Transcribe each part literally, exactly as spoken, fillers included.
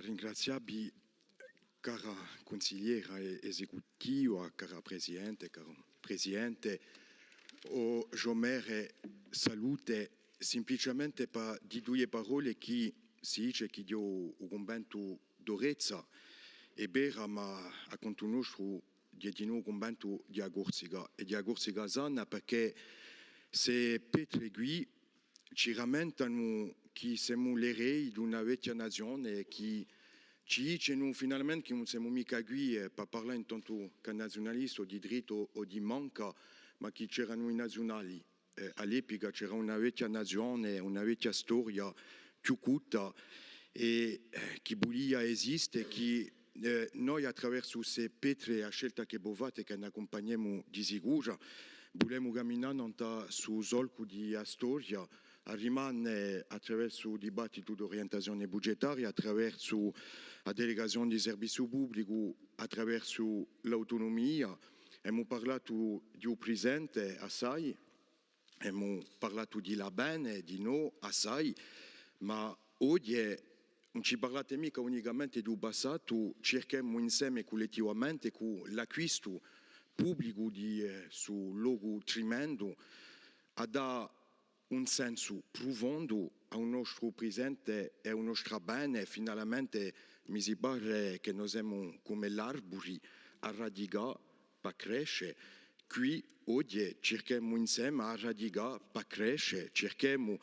Ringrazià vi, cara cunsigliera e-, esecutiva, cara Presidente, caro Presidente, o Jomère, salute, simpliciamente pà dì duie parolle chì si dice chì ghjè u, u cunventu d'Orezza, hè vera, ma à contu nostru ghjè dinò u cunventu di a Corsica, è di a Corsica sana, perchè sse petre quì ci rammentanu chì semu l'eredi d'una vechja nazione, chì ci dicenu finalmente chì ùn semu micca quì, eh, pà parlà in tantu chè naziunalisti o di drittu o di manca, ma chì c'eranu i naziunali. Eh, à l'epica c'era una vechja nazione, una vechja storia, chjucuta, è, eh, chì vulia esiste, chì, eh, noi attraversu sse petre, a scelta chì vo fate, chì n'accumpagnemu di sicuru, vulemu caminà nant'à ssu solcu di a storia, à rimane attraversu u dibattitu d'orientazione budgetaria, attraversu a delegazione di serviziu publicu, attraversu l'autunumia. Emu parlatu di u prisente assai, emu parlatu di l'avvene, dinò, assai, ma oghje ùn ci parlate micca unicamente di u passatu, circhemu inseme cullettivamente, cù l'acquistu publicu di, eh, ssu locu trimendu, à dà un sensu prufondu à u nostru prisente è à u nostru avvene, finalmente mi si pare chì no semu cum'è l'arburi à radicà pà cresce. Quì oghje circhemu inseme à radicà pà cresce, circhemu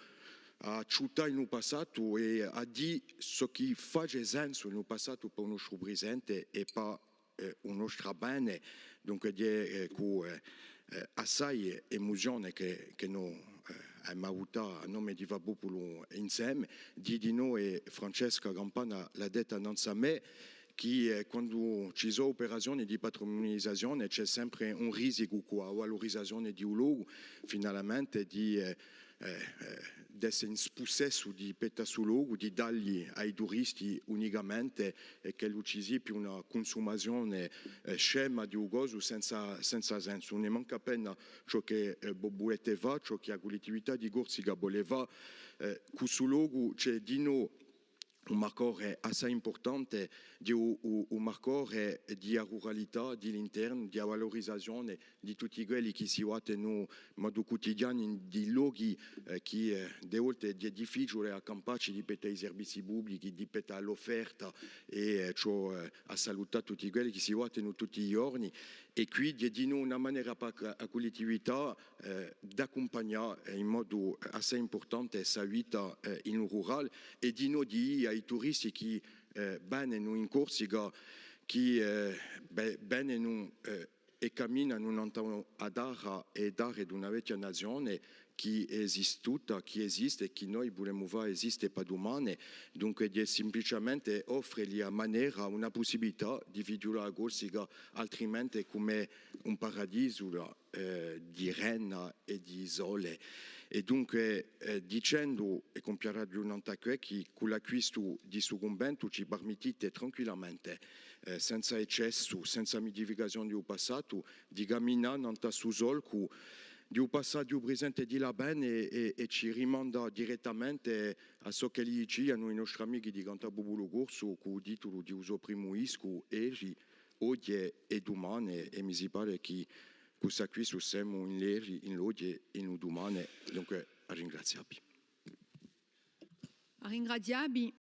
à ciuttà in u passatu è à dì ciò chì face sensu in u passatu pà u nostru prisente è pà, eh, u nostru avvene. Dunque, ghjè, eh, cù, eh, eh, assai emuzione chì, chì no, eh, emu avutà à nome di Fà Populu Inseme, dì dinò, è Francesca Campana l'hà detta nanzu à mè, chì, eh, quandu ci sò operazione di patrimonializazione, ci hè sempre un risicu cù a valurizazione di u locu, finalmente di, eh, eh, eh, d'esse in spussessu di pettu à ssu locu, di dalli à i turisti unicamente, è ch'ellu ci sia più una cunsumazione, eh, scema di u cosu senza, senza sensu. Ùn hè mancu appena ciò chì, eh, vo vulete fà, ciò chì a Cullettività di Corsica vole fà, eh, cù ssu locu. Ci hè dinò un marcore assai impurtante, di u, u, u marcore di a ruralità, di l'internu, di a valurizazione di tutti quelli chì si battenu in modu cutidianu in di lochi, eh, chì, eh, di volte hè difficiule à campà ci, di pettu à i servizii publichi, di pettu à l'offerta, è, eh, ciò, eh, à salutà tutti quelli chì si battenu tutti i ghjorni. È quì ghjè dinò una manera pà a cullettività, eh, d'accumpagnà, eh, in modu assai impurtante ssa vita, eh, in u rurale, è dinò dì à i turisti chì, eh, venenu in Corsica, chì, eh, ve-, venenu, eh, è caminanu nant'à a tarra è e tarre d'una vechja nazione chì hè esistuta, chì esiste è chì noi vulemu fà esiste pà dumane. Dunque, ghjè simpliciamente offreli a manera, una pussibilità di fighjulà a Corsica altrimente cum'è un paradisu, eh, di rena è di sole. È dunque, eh, dicendu, è cumpiaraghju nant'à què, chì cù l'acquistu di stu cunventu ci parmittite tranquillamente, eh, senza eccessu, senza midificazione di u passatu, di caminà nant'à stu solcu di u passatu, di u prisente è di l'avvene, è, è ci rimanda direttamente à ciò ch'elli dicianu i nostri amichi di Cantà Populu Corsu cù u titulu di u so primu discu, Eri, oghje è dumane, è mi si pare chì cù ss'acquistu semu in l'eri, in l'oghje è in u dumane. Dunque, à ringrazià vi. À ringrazià vi.